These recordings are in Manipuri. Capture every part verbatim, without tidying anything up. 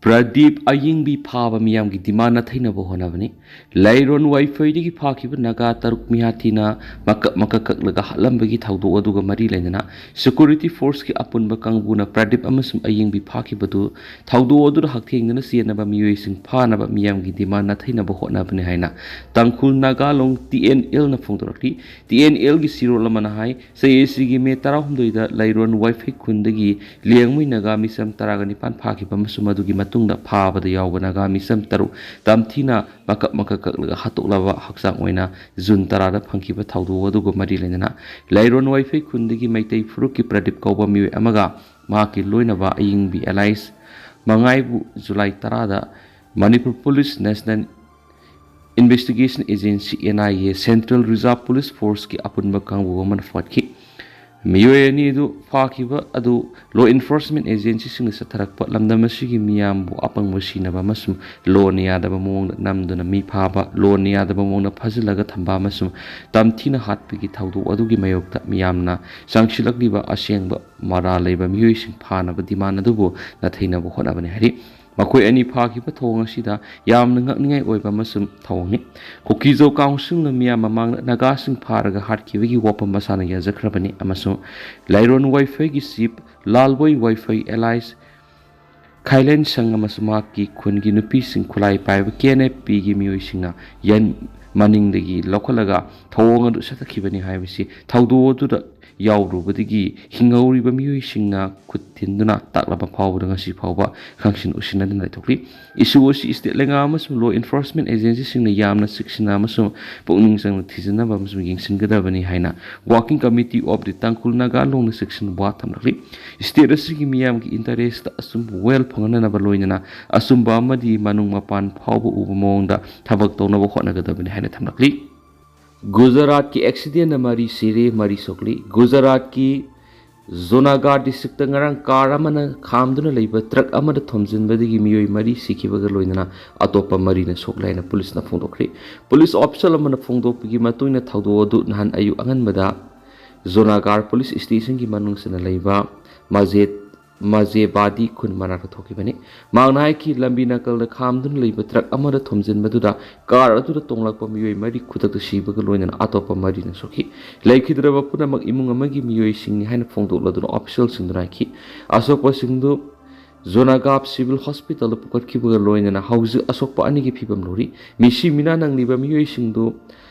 ꯄ꯭ꯔꯗꯤꯞ ꯑꯌꯤꯡꯕꯤ ꯐꯥꯕ ꯃꯤꯌꯥꯝꯒꯤ ꯗꯤꯃꯥꯟ ꯅꯥꯊꯩꯅꯕ ꯍꯣꯠꯅꯕꯅꯤ꯫ ꯂꯩꯔꯣꯟ ꯋꯥꯏꯐꯩꯗꯒꯤ ꯐꯥꯈꯤꯕ ꯅꯥꯒꯥ ꯇꯔꯨꯛ ꯃꯤꯍꯥꯊꯤꯅ ꯃꯀꯛ ꯃꯀꯛ ꯀꯛꯂꯒ ꯍꯥꯠꯂꯝꯕꯒꯤ ꯊꯧꯗꯣꯛ ꯑꯗꯨꯒ ꯃꯔꯤ ꯂꯩꯅꯅ ꯁꯦꯀ꯭ꯌꯨꯔꯤꯇꯤ ꯐꯣꯔꯁꯀꯤ ꯑꯄꯨꯟꯕ ꯀꯥꯡꯕꯨꯅ ꯄ꯭ꯔꯗꯤꯞ ꯑꯃꯁꯨꯡ ꯑꯌꯤꯡꯕꯤ ꯐꯥꯈꯤꯕꯗꯨ ꯊꯧꯗꯣꯛ ꯑꯗꯨꯗ ꯍꯛꯊꯦꯡꯅꯅ ꯆꯦꯟꯅꯕ ꯃꯤꯑꯣꯏꯁꯤꯡ ꯐꯥꯅꯕ ꯃꯤꯌꯥꯝꯒꯤ ꯗꯤꯃꯥꯟ ꯅꯥꯊꯩꯅꯕ ꯍꯣꯠꯅꯕꯅꯤ ꯍꯥꯏꯅ ꯇꯥꯡꯈꯨꯜ ꯅꯥꯒꯥ ꯂꯣꯡ, ꯇꯤ ꯑꯦꯟ ꯑꯦꯜꯅ ꯐꯣꯡꯗꯣꯔꯛꯂꯤ꯫ ꯇꯤ ꯑꯦꯟ ꯑꯦꯜꯒꯤ ꯆꯦꯔꯣꯜ ꯑꯃꯅ ꯍꯥꯏ, ꯆꯌꯦꯠꯁꯤꯒꯤ ꯃꯦ ꯇꯔꯥꯍꯨꯝꯗꯣꯏꯗ ꯂꯩꯔꯣꯟ ꯋꯥꯏꯐꯩ ꯈꯨꯟꯗꯒꯤ ꯂꯦꯡꯃꯩ ꯅꯥꯒꯥ ꯃꯤꯆꯝ ꯇꯔꯥꯒ ꯅꯤꯄꯥꯟ ꯐꯥꯈꯤꯕ ꯑꯃꯁꯨꯡ ꯃꯗꯨꯒꯤ ꯃꯇꯨꯡꯗ ꯐꯥꯕꯗ ꯌꯥꯎꯕ ꯅꯥꯒꯥ ꯃꯤꯆꯝ ꯇꯔꯨꯛ ꯇꯝꯊꯤꯅ ꯃꯀꯛ ꯃꯀꯛ ꯀꯛꯂꯒ ꯍꯥꯠꯇꯣꯛꯂꯕ ꯍꯛꯆꯥꯡ ꯑꯣꯏꯅ ꯖꯨꯟ ꯇꯔꯥꯗ ꯐꯪꯈꯤꯕ ꯊꯧꯗꯣꯛ ꯑꯗꯨꯒ ꯃꯔꯤ ꯂꯩꯅꯅ ꯂꯩꯔꯣꯟ ꯋꯥꯏꯐꯩ ꯈꯨꯟꯗꯒꯤ ꯃꯩꯇꯩ ꯐꯨꯔꯨꯞꯀꯤ ꯄ꯭ꯔꯗꯤꯞ ꯀꯧꯕ ꯃꯤꯑꯣꯏ ꯑꯃꯒ ꯃꯍꯥꯛꯀꯤ ꯂꯣꯏꯅꯕ ꯑꯌꯤꯡꯕꯤ ꯑꯦꯂꯥꯏꯁ ꯃꯉꯥꯏꯕꯨ ꯖꯨꯂꯥꯏ ꯇꯔꯥꯗ Manipur police national investigation agency, N I A, central reserve police ꯐꯣꯔꯁꯀꯤ ꯑꯄꯨꯟꯕ ꯀꯥꯡꯕꯨ ꯑꯃꯅ ꯐꯥꯈꯤ꯫ ꯃꯤꯑꯣꯏ ꯑꯅꯤ ꯑꯗꯨ ꯐꯥꯈꯤꯕ ꯑꯗꯨ ꯂꯣ ꯏꯟꯐꯣꯔꯁꯃꯦꯟ ꯑꯦꯖꯦꯟꯁꯤꯁꯤꯡꯅ ꯆꯠꯊꯔꯛꯄ ꯂꯝꯗꯝ ꯑꯁꯤꯒꯤ ꯃꯤꯌꯥꯝꯕꯨ ꯑꯄꯪꯕ ꯁꯤꯅꯕ ꯑꯃꯁꯨꯡ ꯂꯣꯟꯅ ꯌꯥꯗꯕ ꯃꯑꯣꯡꯗ ꯅꯝꯗꯨꯅ ꯃꯤ ꯐꯥꯕ, ꯂꯣꯟꯅ ꯌꯥꯗꯕ ꯃꯑꯣꯡꯗ ꯐꯥꯖꯤꯜꯂꯒ ꯊꯝꯕ ꯑꯃꯁꯨꯡ ꯇꯝꯊꯤꯅ ꯍꯥꯠꯄꯒꯤ ꯊꯧꯗꯣꯛ ꯑꯗꯨꯒꯤ ꯃꯥꯌꯣꯛꯇ ꯃꯤꯌꯥꯝꯅ ꯆꯪꯁꯤꯜꯂꯛꯂꯤꯕ ꯑꯁꯦꯡꯕ ꯃꯔꯥꯜ ꯂꯩꯕ ꯃꯤꯑꯣꯏꯁꯤꯡ ꯐꯥꯅꯕ ꯗꯤꯃꯥꯟ ꯑꯗꯨꯕꯨ ꯅꯥꯊꯩꯅꯕ ꯍꯣꯠꯅꯕꯅꯤ ꯍꯥꯏꯔꯤ꯫ ꯃꯈꯣꯏ ꯑꯅꯤ ꯐꯥꯈꯤꯕ ꯊꯧꯑꯣꯡ ꯑꯁꯤꯗ ꯌꯥꯝꯅ ꯉꯛꯅꯤꯡꯉꯥꯏ ꯑꯣꯏꯕ ꯑꯃꯁꯨꯡ ꯊꯧꯑꯣꯡꯅꯤ꯫ ꯀꯨꯀꯤꯖꯧ ꯀꯥꯎꯟꯁꯤꯜꯅ ꯃꯤꯌꯥꯝ ꯃꯃꯥꯡꯗ ꯅꯥꯒꯥꯁꯤꯡ ꯐꯥꯔꯒ ꯍꯥꯠꯈꯤꯕꯒꯤ ꯋꯥꯐꯝ ꯃꯁꯥꯅ ꯌꯥꯖꯈ꯭ꯔꯕꯅꯤ ꯑꯃꯁꯨꯡ ꯂꯩꯔꯣꯟ ꯋꯥꯏꯐꯩꯒꯤ ꯆꯤꯐ ꯂꯥꯜꯕꯣꯏ ꯋꯥꯏꯐꯩ ꯑꯦꯂꯥꯏꯁ ꯈꯥꯏꯂꯦꯟ ꯁꯪ ꯑꯃꯁꯨꯡ ꯃꯍꯥꯛꯀꯤ ꯈꯨꯟꯒꯤ ꯅꯨꯄꯤꯁꯤꯡ ꯈꯨꯠꯂꯥꯏ ꯄꯥꯏꯕ ꯀꯦ ꯑꯦꯟ ꯑꯦꯐ ꯄꯤꯒꯤ ꯃꯤꯑꯣꯏꯁꯤꯡꯅ ꯌꯦꯟ ꯃꯅꯤꯡꯗꯒꯤ ꯂꯧꯈꯠꯂꯒ ꯊꯧꯑꯣꯡ ꯑꯗꯨ ꯆꯠꯊꯈꯤꯕꯅꯤ ꯍꯥꯏꯕꯁꯤ ꯊꯧꯗꯣꯛ ꯑꯗꯨꯗ ꯌꯥꯎꯔꯨꯕꯗꯒꯤ ꯍꯤꯡꯍꯧꯔꯤꯕ ꯃꯤꯑꯣꯏꯁꯤꯡꯅ ꯈꯨꯠ ꯊꯤꯟꯗꯨꯅ ꯇꯥꯛꯂꯕ ꯐꯥꯎꯕꯗ ꯉꯁꯤ ꯐꯥꯎꯕ ꯈꯪꯁꯤꯟ ꯎꯁꯤꯟꯅꯗꯨꯅ ꯂꯩꯊꯣꯛꯂꯤ꯫ ꯏꯁꯨ ꯑꯁꯤ ꯁ꯭ꯇꯦꯠ ꯂꯩꯉꯥꯛ ꯑꯃꯁꯨꯡ ꯂꯣ ꯏꯟꯐꯣꯔꯁꯃꯦꯟ ꯑꯦꯖꯦꯟꯁꯤꯁꯤꯡꯅ ꯌꯥꯝꯅ ꯆꯦꯛꯁꯤꯟꯅ ꯑꯃꯁꯨꯡ ꯄꯨꯛꯅꯤꯡ ꯆꯪꯅ ꯊꯤꯖꯤꯟꯅꯕ ꯑꯃꯁꯨꯡ ꯌꯦꯡꯁꯤꯟꯒꯗꯕꯅꯤ ꯍꯥꯏꯅ Working Committee of the Tangkhul Naga Long ꯅ ꯆꯦꯛꯁꯤꯟ ꯋꯥ ꯊꯝꯂꯛꯂꯤ꯫ ꯁ꯭ꯇꯦꯠ ꯑꯁꯤꯒꯤ ꯃꯤꯌꯥꯝꯒꯤ ꯏꯟꯇꯔꯦꯁꯇ ꯑꯆꯨꯝꯕ ꯋꯦꯜ ꯐꯪꯍꯟꯅꯅꯕ ꯂꯣꯏꯅꯅ ꯑꯆꯨꯝꯕ ꯑꯃꯗꯤ ꯃꯅꯨꯡ ꯃꯄꯥꯟ ꯐꯥꯎꯕ ꯎꯕ ꯃꯑꯣꯡꯗ ꯊꯕꯛ ꯇꯧꯅꯕ ꯍꯣꯠꯅꯒꯗꯕꯅꯤ ꯍꯥꯏꯅ ꯊꯝꯂꯛꯂꯤ꯫ ꯒꯨꯖꯔꯥꯠꯀꯤ ꯑꯦꯛꯁꯤꯗꯦꯟꯅ ꯃꯔꯤ ꯁꯤꯔꯦ, ꯃꯔꯤ ꯁꯣꯛꯂꯤ꯫ ꯒꯨꯖꯔꯥꯠꯀꯤ ꯖꯨꯅꯥꯒꯥꯗ ꯗꯤꯁꯇ꯭ꯔꯤꯛꯇ ꯉꯔꯥꯡ ꯀꯥꯔ ꯑꯃꯅ ꯈꯥꯝꯗꯨꯅ ꯂꯩꯕ ꯇ꯭ꯔꯛ ꯑꯃꯗ ꯊꯣꯝꯖꯤꯟꯕꯗꯒꯤ ꯃꯤꯑꯣꯏ ꯃꯔꯤ ꯁꯤꯈꯤꯕꯒ ꯂꯣꯏꯅꯅ ꯑꯇꯣꯞꯄ ꯃꯔꯤꯅ ꯁꯣꯛꯂꯦ ꯍꯥꯏꯅ ꯄꯨꯂꯤꯁꯅ ꯐꯣꯡꯗꯣꯛꯈ꯭ꯔꯦ꯫ ꯄꯨꯂꯤꯁ ꯑꯣꯐꯤꯁꯤꯌꯦꯜ ꯑꯃꯅ ꯐꯣꯡꯗꯣꯛꯄꯒꯤ ꯃꯇꯨꯡ ꯏꯟꯅ ꯊꯧꯗꯣꯛ ꯑꯗꯨ ꯅꯍꯥꯟ ꯑꯌꯨꯛ ꯑꯉꯟꯕꯗ ꯖꯨꯅꯥꯒꯥꯗ ꯄꯨꯂꯤꯁ ꯁ꯭ꯇꯦꯁꯟꯒꯤ ꯃꯅꯨꯡ ꯆꯟꯅ ꯂꯩꯕ ꯃꯁꯖꯤꯗ ꯃꯖꯦꯕꯥꯗꯤ ꯈꯨꯟ ꯃꯅꯥꯛꯇ ꯊꯣꯛꯈꯤꯕꯅꯤ꯫ ꯃꯍꯥꯛꯅ ꯍꯥꯏꯈꯤ, ꯂꯝꯕꯤ ꯅꯥꯀꯜꯗ ꯈꯥꯝꯗꯨꯅ ꯂꯩꯕ ꯇ꯭ꯔꯛ ꯑꯃꯗ ꯊꯣꯝꯖꯤꯟꯕꯗꯨꯗ ꯀꯥꯔ ꯑꯗꯨꯗ ꯇꯣꯡꯂꯛꯄ ꯃꯤꯑꯣꯏ ꯃꯔꯤ ꯈꯨꯗꯛꯇ ꯁꯤꯕꯒ ꯂꯣꯏꯅꯅ ꯑꯇꯣꯞꯄ ꯃꯔꯤꯅ ꯁꯣꯛꯈꯤ꯫ ꯂꯩꯈꯤꯗ꯭ꯔꯕ ꯄꯨꯝꯅꯃꯛ ꯏꯃꯨꯡ ꯑꯃꯒꯤ ꯃꯤꯑꯣꯏꯁꯤꯡꯅꯤ ꯍꯥꯏꯅ ꯐꯣꯡꯗꯣꯛꯂꯗꯨꯅ ꯑꯣꯐꯤꯁꯤꯌꯦꯜꯁꯤꯡꯗꯨꯅ ꯍꯥꯏꯈꯤ꯫ ꯑꯁꯣꯛꯄꯁꯤꯡꯗꯨ ꯖꯣꯅꯥꯒꯥꯞ ꯁꯤꯚꯤꯜ ꯍꯣꯁꯄꯤꯇꯥꯜꯗ ꯄꯨꯈꯠꯈꯤꯕꯒ ꯂꯣꯏꯅꯅ ꯍꯧꯖꯤꯛ ꯑꯁꯣꯛꯄ ꯑꯅꯤꯒꯤ ꯐꯤꯕꯝ ꯂꯧꯔꯤ꯫ ꯃꯤꯁꯤ ꯃꯤꯅꯥ ꯅꯪꯂꯤꯕ ꯃꯤꯑꯣꯏꯁꯤꯡꯗꯨ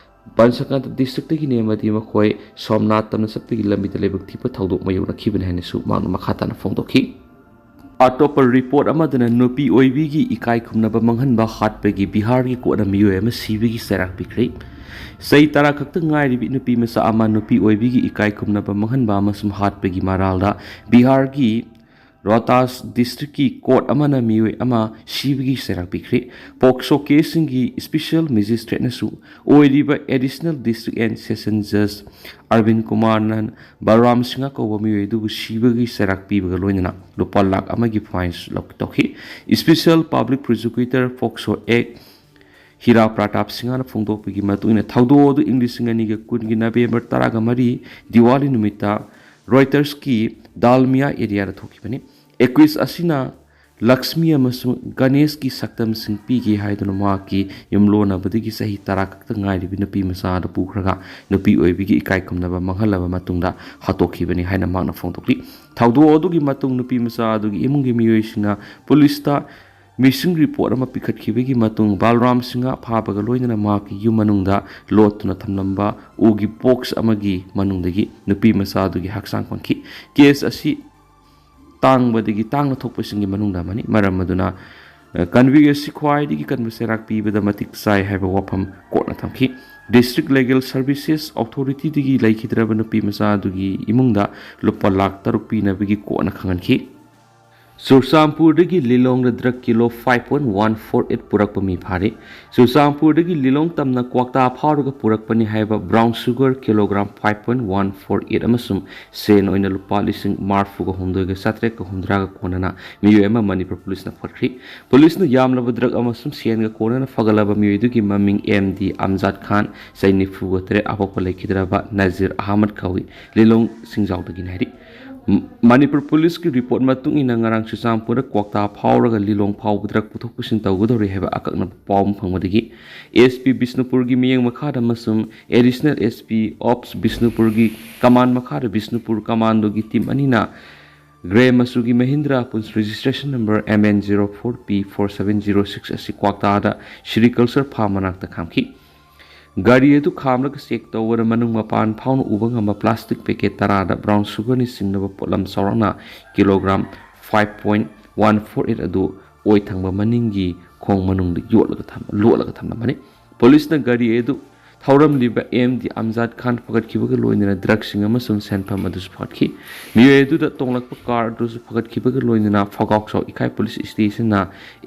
ꯕꯟꯁꯀꯟꯇ ꯗꯤꯁꯇ꯭ꯔꯤꯛꯇꯒꯤꯅꯤ ꯑꯃꯗꯤ ꯃꯈꯣꯏ ꯁꯣꯝꯅꯥꯊ ꯇꯝꯅ ꯆꯠꯄꯒꯤ ꯂꯝꯕꯤꯗ ꯂꯥꯏꯕꯛ ꯊꯤꯕ ꯊꯧꯗꯣꯛ ꯃꯥꯌꯣꯛꯅꯈꯤꯕꯅꯤ ꯍꯥꯏꯅꯁꯨ ꯃꯍꯥꯛꯅ ꯃꯈꯥ ꯇꯥꯅ ꯐꯣꯡꯗꯣꯛꯈꯤ꯫ ꯑꯇꯣꯞꯄ ꯔꯤꯄꯣꯔꯠ ꯑꯃꯗꯅ ꯅꯨꯄꯤ ꯑꯣꯏꯕꯤꯒꯤ ꯏꯀꯥꯏ ꯈꯨꯝꯅꯕ ꯃꯥꯡꯍꯟꯕ ꯍꯥꯠꯄꯒꯤ ꯕꯤꯍꯥꯔꯒꯤ ꯀꯣꯔꯠꯅ ꯃꯤꯑꯣꯏ ꯑꯃ ꯁꯤꯕꯒꯤ ꯆꯩꯔꯥꯛ ꯄꯤꯈ꯭ꯔꯦ꯫ ꯆꯍꯤ ꯇꯔꯥ ꯈꯛꯇ ꯉꯥꯏꯔꯤꯕꯤ ꯅꯨꯄꯤ ꯃꯆꯥ ꯑꯃ ꯅꯨꯄꯤ ꯑꯣꯏꯕꯤꯒꯤ ꯏꯀꯥꯏ ꯈꯨꯝꯅꯕ ꯃꯥꯡꯍꯟꯕ ꯑꯃꯁꯨꯡ ꯍꯥꯠꯄꯒꯤ ꯃꯔꯥꯜꯗ ꯕꯤꯍꯥꯔꯒꯤ ꯔꯣꯍꯇꯥꯁ ꯗꯤꯁꯇ꯭ꯔꯤꯛꯀꯤ ꯀꯣꯔꯠ ꯑꯃꯅ ꯃꯤꯑꯣꯏ ꯑꯃ ꯁꯤꯕꯒꯤ ꯆꯩꯔꯥꯛ ꯄꯤꯈ꯭ꯔꯦ꯫ ꯄꯣꯛꯁꯣ ꯀꯦꯁꯁꯤꯡꯒꯤ ꯁ꯭ꯄꯦꯁꯤꯌꯦꯜ ꯃꯦꯖꯤꯁꯇ꯭ꯔꯦꯠꯅꯁꯨ ꯑꯣꯏꯔꯤꯕ ꯑꯦꯗꯤꯁꯅꯦꯜ ꯗꯤꯁꯇ꯭ꯔꯤꯛ ꯑꯦꯟ ꯁꯦꯁꯟ ꯖꯖ ꯑꯔꯕꯤꯟ ꯀꯨꯃꯥꯔꯅ ꯕꯂꯔꯥꯝ ꯁꯤꯡꯍ ꯀꯧꯕ ꯃꯤꯑꯣꯏ ꯑꯗꯨꯕꯨ ꯁꯤꯕꯒꯤ ꯆꯩꯔꯥꯛ ꯄꯤꯕꯒ ꯂꯣꯏꯅꯅ ꯂꯨꯄꯥ ꯂꯥꯈ ꯑꯃꯒꯤ ꯐꯥꯏꯟ ꯂꯧ-, ꯇꯧꯈꯤ꯫ ꯁ꯭ꯄꯦꯁꯤꯌꯦꯜ ꯄꯕ꯭ꯂꯤꯛ ꯄ꯭ꯔꯣꯁꯤꯀ꯭ꯌꯨꯇꯔ ꯄꯣꯛꯁꯣ ꯑꯦꯛ ꯍꯤꯔꯥ ꯄ꯭ꯔꯇꯥꯞ ꯁꯤꯡꯍꯅ ꯐꯣꯡꯗꯣꯛꯄꯒꯤ ꯃꯇꯨꯡ ꯏꯟꯅ, ꯊꯧꯗꯣꯛ ꯑꯗꯨ ꯏꯪ ꯂꯤꯁꯤꯡ ꯑꯅꯤꯒ ꯀꯨꯟꯒꯤ ꯅꯕꯦꯝꯕꯔ ꯇꯔꯥꯒ ꯃꯔꯤ, ꯗꯤꯋꯥꯂꯤ ꯅꯨꯃꯤꯠꯇ ꯔꯣꯏꯇꯔꯁꯀꯤ ꯗꯥꯜꯃꯤꯌꯥ ꯑꯦꯔꯤꯌꯥꯗ ꯊꯣꯛꯈꯤꯕꯅꯤ꯫ ꯑꯦꯀ꯭ꯌꯨꯁ ꯑꯁꯤꯅ ꯂꯛꯁꯃꯤ ꯑꯃꯁꯨꯡ ꯒꯅꯦꯁꯀꯤ ꯁꯛꯇꯝꯁꯤꯡ ꯄꯤꯒꯦ ꯍꯥꯏꯗꯨꯅ ꯃꯍꯥꯛꯀꯤ ꯌꯨꯝꯂꯣꯟꯅꯕꯗꯒꯤ ꯆꯍꯤ ꯇꯔꯥ ꯈꯛꯇ ꯉꯥꯏꯔꯤꯕꯤ ꯅꯨꯄꯤ ꯃꯆꯥ ꯑꯗꯨ ꯄꯨꯈ꯭ꯔꯒ ꯅꯨꯄꯤ ꯑꯣꯏꯕꯤꯒꯤ ꯏꯀꯥꯏ ꯈꯨꯝꯅꯕ ꯃꯥꯡꯍꯜꯂꯕ ꯃꯇꯨꯡꯗ ꯍꯥꯠꯇꯣꯛꯈꯤꯕꯅꯤ ꯍꯥꯏꯅ ꯃꯍꯥꯛꯅ ꯐꯣꯡꯗꯣꯛꯂꯤ꯫ ꯊꯧꯗꯣꯛ ꯑꯗꯨꯒꯤ ꯃꯇꯨꯡ ꯅꯨꯄꯤ ꯃꯆꯥ ꯑꯗꯨꯒꯤ ꯏꯃꯨꯡꯒꯤ ꯃꯤꯑꯣꯏꯁꯤꯡꯅ ꯄꯨꯂꯤꯁꯇ ꯃꯤꯁꯤꯡ ꯔꯤꯄꯣꯔꯠ ꯑꯃ ꯄꯤꯈꯠꯈꯤꯕꯒꯤ ꯃꯇꯨꯡ ꯕꯥꯂꯔꯥꯝ ꯁꯤꯡꯍ ꯐꯥꯕꯒ ꯂꯣꯏꯅꯅ ꯃꯍꯥꯛꯀꯤ ꯌꯨꯝ ꯃꯅꯨꯡꯗ ꯂꯣꯠꯇꯨꯅ ꯊꯝꯂꯝꯕ ꯎꯒꯤ ꯕꯣꯛꯁ ꯑꯃꯒꯤ ꯃꯅꯨꯡꯗꯒꯤ ꯅꯨꯄꯤ ꯃꯆꯥ ꯑꯗꯨꯒꯤ ꯍꯛꯆꯥꯡ ꯐꯪꯈꯤ꯫ ꯀꯦꯁ ꯑꯁꯤ ꯇꯥꯡꯕꯗꯒꯤ ꯇꯥꯡꯅ ꯊꯣꯛꯄꯁꯤꯡꯒꯤ ꯃꯅꯨꯡꯗ ꯑꯃꯅꯤ꯫ ꯃꯔꯝ ꯑꯗꯨꯅ, ꯑ, ꯀꯟꯚꯤꯛ ꯑꯁꯤ ꯈ꯭ꯋꯥꯏꯗꯒꯤ ꯀꯟꯕ ꯆꯩꯔꯥꯛ ꯄꯤꯕꯗ ꯃꯇꯤꯛ ꯆꯥꯏ ꯍꯥꯏꯕ ꯋꯥꯐꯝ ꯀꯣꯔꯠꯅ ꯊꯝꯈꯤ꯫ ꯗꯤꯁꯇ꯭ꯔꯤꯛ ꯂꯤꯒꯦꯜ ꯁꯔꯚꯤꯁꯦꯁ ꯑꯣꯊꯣꯔꯤꯇꯤꯗꯒꯤ ꯂꯩꯈꯤꯗ꯭ꯔꯕ ꯅꯨꯄꯤ ꯃꯆꯥ ꯑꯗꯨꯒꯤ ꯏꯃꯨꯡꯗ ꯂꯨꯄꯥ ꯂꯥꯈ ꯇꯔꯨꯛ ꯄꯤꯅꯕꯒꯤ ꯀꯣꯔꯠꯅ ꯈꯪꯍꯟꯈꯤ꯫ ꯆꯨꯔꯆꯥꯟꯄꯨꯔꯗꯒꯤ ꯂꯤꯂꯣꯡꯗ drug kilo five point one four eight ꯄꯨꯔꯛꯄ ꯃꯤ ꯐꯥꯔꯦ꯫ ꯆꯨꯔꯆꯥꯟꯄꯨꯔꯗꯒꯤ ꯂꯤꯂꯣꯡ ꯇꯝꯅ ꯀ꯭ꯋꯥꯛꯇꯥ ꯐꯥꯎꯔꯒ ꯄꯨꯔꯛꯄꯅꯤ ꯍꯥꯏꯕ brown sugar kilogram five point one four eight ꯑꯃꯁꯨꯡ ꯁꯦꯟ ꯑꯣꯏꯅ ꯂꯨꯄꯥ ꯂꯤꯁꯤꯡ ꯃꯔꯤꯐꯨꯒ ꯍꯨꯝꯗꯣꯏꯒ ꯆꯥꯇ꯭ꯔꯦꯠꯀ ꯍꯨꯝꯗ꯭ꯔꯥꯒ ꯀꯣꯟꯅꯅ ꯃꯤꯑꯣꯏ ꯑꯃ ꯃꯅꯤꯄꯨꯔ ꯄꯨꯂꯤꯁꯅ ꯐꯥꯈ꯭ꯔꯦ꯫ ꯄꯨꯂꯤꯁꯅ ꯌꯥꯝꯂꯕ ꯗ꯭ꯔꯒ ꯑꯃꯁꯨꯡ ꯁꯦꯟꯒ ꯀꯣꯟꯅꯅ ꯐꯒꯠꯂꯕ ꯃꯤꯑꯣꯏꯗꯨꯒꯤ ꯃꯃꯤꯡ ꯑꯦꯝ ꯗꯤ ꯑꯝꯖꯥꯗ ꯈꯥꯟ, ꯆꯍꯤ ꯅꯤꯐꯨꯒ ꯇꯔꯦꯠ, ꯑꯄꯣꯛꯄ ꯂꯩꯈꯤꯗ꯭ꯔꯕ ꯅꯖꯤꯔ ꯑꯍꯃꯗ ꯀꯧꯏ, ꯂꯤꯂꯣꯡ ꯁꯤꯡꯖꯥꯎꯗꯒꯤꯅꯤ ꯍꯥꯏꯔꯤ꯫ ꯃꯅꯤꯄꯨꯔ ꯄꯨꯂꯤꯁꯀꯤ ꯔꯤꯄꯣꯔꯠ ꯃꯇꯨꯡ ꯏꯟꯅ, ꯉꯔꯥꯡ ꯆꯨꯔꯆꯥꯟꯄꯨꯔꯗ ꯀ꯭ꯋꯥꯛꯇꯥ ꯐꯥꯎꯔꯒ ꯂꯤꯂꯣꯡ ꯐꯥꯎꯕ ꯗ꯭ꯔꯒ ꯄꯨꯊꯣꯛ ꯄꯨꯁꯤꯟ ꯇꯧꯒꯗꯧꯔꯤ ꯍꯥꯏꯕ ꯑꯀꯛꯅꯕ ꯄꯥꯎ ꯑꯃ ꯐꯪꯕꯗꯒꯤ, ꯑꯦꯁ ꯄꯤ ꯕꯤꯁꯅꯨꯄꯨꯔꯒꯤ ꯃꯤꯠꯌꯦꯡ ꯃꯈꯥꯗ ꯑꯃꯁꯨꯡ ꯑꯦꯗꯤꯁꯅꯦꯜ ꯑꯦꯁ ꯄꯤ ꯑꯣꯞꯁ ꯕꯤꯁꯅꯨꯄꯨꯔꯒꯤ ꯀꯃꯥꯟ ꯃꯈꯥꯗ ꯕꯤꯁꯅꯨꯄꯨꯔ ꯀꯃꯥꯟꯗꯣꯒꯤ ꯇꯤꯝ ꯑꯅꯤꯅ ꯒ꯭ꯔꯦ ꯃꯆꯨꯒꯤ ꯃꯍꯤꯟꯗ꯭ꯔꯥ ꯄꯨꯟꯁ registration number M N zero four P four seven zero six ꯑꯁꯤ ꯀ꯭ꯋꯥꯛꯇꯥꯗ ꯁꯤꯔꯤꯀꯜꯆꯔ ꯐꯥꯔꯝ ꯃꯅꯥꯛꯇ ꯈꯥꯝꯈꯤ꯫ ꯒꯥꯔꯤ ꯑꯗꯨ ꯈꯥꯝꯂꯒ ꯆꯦꯛ ꯇꯧꯕꯗ ꯃꯅꯨꯡ ꯃꯄꯥꯟ ꯐꯥꯎꯅ ꯎꯕ ꯉꯝꯕ ꯄ꯭ꯂꯥꯁꯇꯤꯛ ꯄꯦꯀꯦꯠ ꯇꯔꯥꯗ ꯕ꯭ꯔꯥꯎꯟ ꯁꯨꯒꯔꯅ ꯆꯤꯡꯅꯕ ꯄꯣꯠꯂꯝ ꯆꯥꯎꯔꯥꯛꯅ kilogram five point one four eight ꯑꯗꯨ ꯑꯣꯏ ꯊꯪꯕ ꯃꯅꯤꯡꯒꯤ ꯈꯣꯡ ꯃꯅꯨꯡꯗ ꯌꯣꯠꯂꯒ ꯊꯝ-, ꯂꯣꯠꯂꯒ ꯊꯝꯂꯝꯕꯅꯤ꯫ ꯄꯨꯂꯤꯁꯅ ꯒꯥꯔꯤ ꯑꯗꯨ ꯊꯧꯔꯝꯂꯤꯕ ꯑꯦꯝ ꯗꯤ ꯑꯝꯖꯥꯗ ꯈꯥꯟ ꯐꯒꯠꯈꯤꯕꯒ ꯂꯣꯏꯅꯅ ꯗ꯭ꯔꯒꯁꯤꯡ ꯑꯃꯁꯨꯡ ꯁꯦꯟꯐꯝ ꯑꯗꯨꯁꯨ ꯐꯒꯠꯈꯤ꯫ ꯃꯤꯑꯣꯏ ꯑꯗꯨꯗ ꯇꯣꯡꯂꯛꯄ ꯀꯥꯔ ꯑꯗꯨꯁꯨ ꯐꯒꯠꯈꯤꯕꯒ ꯂꯣꯏꯅꯅ ꯐꯒꯥꯎꯆꯥꯎ ꯏꯀꯥꯏ ꯄꯨꯂꯤꯁ ꯁ꯭ꯇꯦꯁꯟꯅ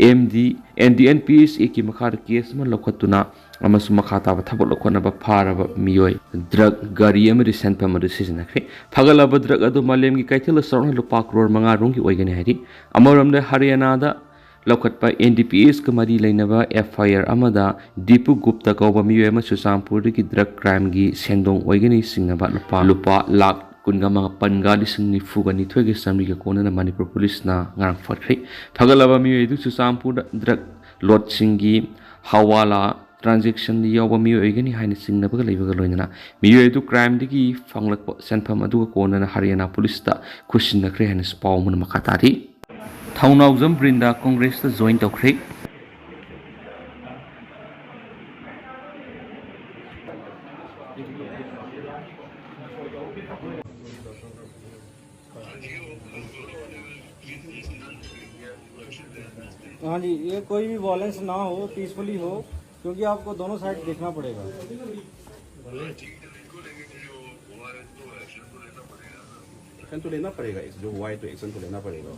M D, N D N P S ꯑꯦꯛꯀꯤ ꯃꯈꯥꯗ ꯀꯦꯁ ꯑꯃ ꯂꯧꯈꯠꯇꯨꯅ ꯑꯃꯁꯨꯡ ꯃꯈꯥ ꯇꯥꯕ ꯊꯕꯛ ꯂꯧꯈꯠꯅꯕ ꯐꯥꯔꯕ ꯃꯤꯑꯣꯏ, ꯗ꯭ꯔꯒ, ꯒꯥꯔꯤ ꯑꯃꯗꯤ ꯁꯦꯟꯐꯝ ꯑꯗꯨ ꯁꯤꯖꯤꯟꯅꯈ꯭ꯔꯦ꯫ ꯐꯒꯠꯂꯕ ꯗ꯭ꯔꯒ ꯑꯗꯨ ꯃꯥꯂꯦꯝꯒꯤ ꯀꯩꯊꯦꯜꯗ ꯆꯥꯎꯔꯥꯛꯅ ꯂꯨꯄꯥ ꯀ꯭ꯔꯣꯔ ꯃꯉꯥ ꯔꯣꯝꯒꯤ ꯑꯣꯏꯒꯅꯤ ꯍꯥꯏꯔꯤ꯫ ꯑꯃꯔꯣꯝꯗ, ꯍꯔꯤꯌꯥꯅꯥꯗ ꯂꯧꯈꯠꯄ ꯑꯦꯟ ꯗꯤ ꯄꯤ ꯑꯦꯁꯀ ꯃꯔꯤ ꯂꯩꯅꯕ ꯑꯦꯐ ꯑꯥꯏ ꯑꯥꯔ ꯑꯃꯗ ꯗꯤꯄꯨ ꯒꯨꯞꯇ ꯀꯧꯕ ꯃꯤꯑꯣꯏ ꯑꯃ ꯆꯨꯔꯆꯥꯟꯄꯨꯔꯗꯒꯤ ꯗ꯭ꯔꯒ ꯀ꯭ꯔꯥꯏꯝꯒꯤ ꯁꯦꯟꯗꯣꯡ ꯑꯣꯏꯒꯅꯤ ꯆꯤꯡꯅꯕ ꯂꯨꯄꯥ, ꯂꯨꯄꯥ ꯂꯥꯈ ꯀꯨꯟꯒ ꯃꯥꯄꯟꯒ ꯂꯤꯁꯤꯡ ꯅꯤꯐꯨꯒ ꯅꯤꯊꯣꯏꯒ ꯆꯥꯃꯔꯤꯒ ꯀꯣꯟꯅꯅ ꯃꯅꯤꯄꯨꯔ ꯄꯨꯂꯤꯁꯅ ꯉꯔꯥꯡ ꯐꯒꯠꯈ꯭ꯔꯦ꯫ ꯐꯒꯠꯂꯕ ꯃꯤꯑꯣꯏ ꯑꯗꯨ ꯆꯨꯔꯆꯥꯟꯄꯨꯔꯗ ꯗ꯭ꯔꯒ ꯂꯣꯠꯁꯤꯡꯒꯤ ꯍꯋꯥꯂꯥ ꯇ꯭ꯔꯥꯟꯖꯦꯛꯁꯟꯗ ꯌꯥꯎꯕ ꯃꯤꯑꯣꯏ ꯑꯣꯏꯒꯅꯤ ꯍꯥꯏꯅ ꯆꯤꯡꯅꯕꯒ ꯂꯩꯕꯒ ꯂꯣꯏꯅꯅ ꯃꯤꯑꯣꯏ ꯑꯗꯨ ꯀ꯭ꯔꯥꯏꯝꯗꯒꯤ ꯐꯪꯂꯛꯄ ꯁꯦꯟꯐꯝ ꯑꯗꯨꯒ ꯀꯣꯟꯅꯅ ꯍꯔꯤꯌꯥꯅꯥ ꯄꯨꯂꯤꯁꯇ ꯈꯨꯠꯁꯤꯟꯅꯈ꯭ꯔꯦ ꯍꯥꯏꯅꯁꯨ ꯄꯥꯎ ꯑꯃꯅ ꯃꯈꯥ ꯇꯥꯔꯤ꯫ ꯊꯧꯅꯥꯎꯖꯝ ꯕ꯭ꯔꯤꯟꯗꯥ ꯀꯣꯡꯒ꯭ꯔꯦꯁꯇ ꯖꯣꯏꯟ ꯇꯧꯈ꯭ꯔꯦ꯫ हाँ जी, ये कोई भी वायलेंस ना हो, पीसफुली हो, क्योंकि आपको दोनों साइड देखना पड़ेगा। एक्शन तो लेना पड़ेगा, जो हुआ है तो एक्शन तो लेना पड़ेगा।